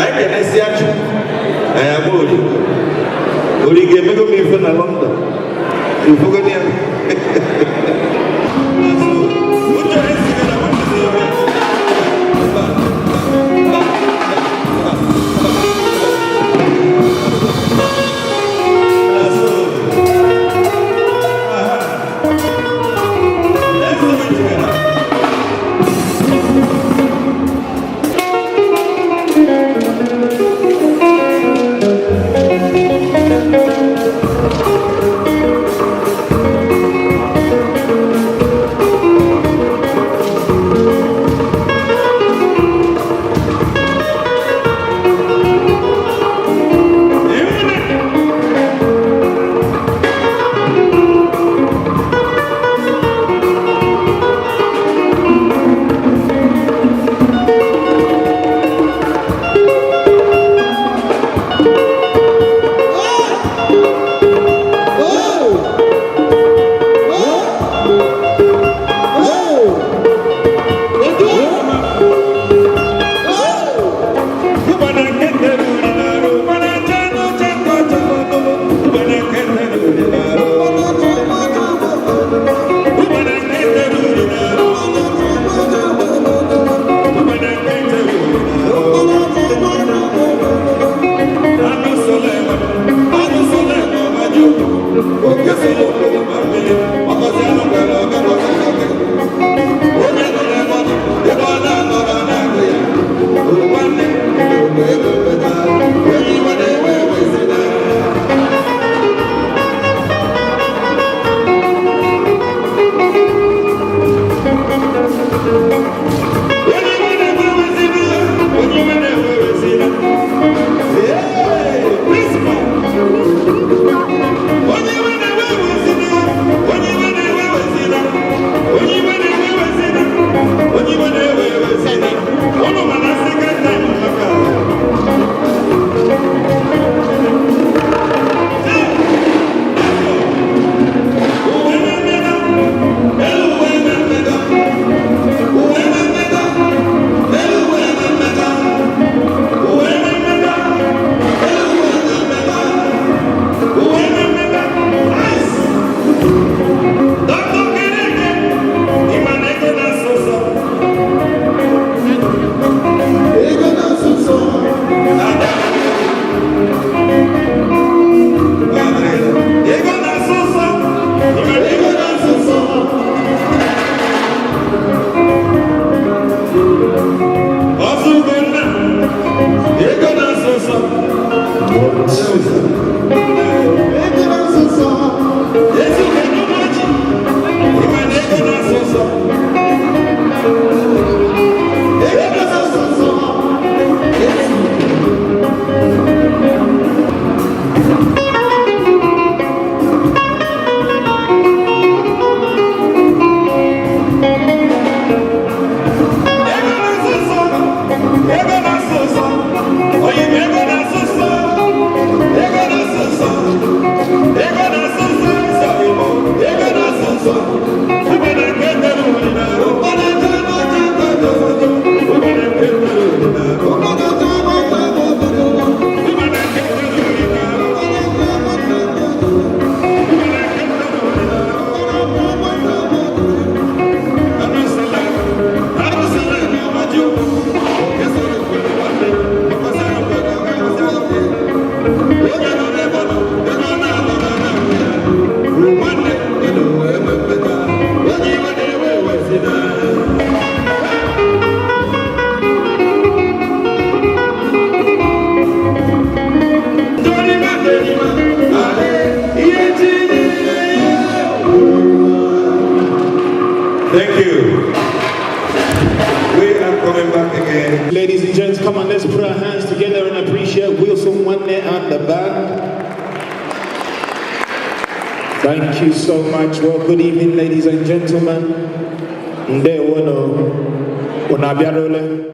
Anyị kenesịa Chukwu, anyị agba ori. Ori ga-emego m ife na London. Ifugodi ya. So, put your hands together. I want to see your hands. Ba, ba, ba, ba, ba. So, aha. Let's do it together. Thank you. We are coming back again. Ladies and gents, come on, let's put our hands together and appreciate Wilson Nwanne and the band. Thank you so much. Well, good evening, ladies and gentlemen. Ndewono. Unu abịarule.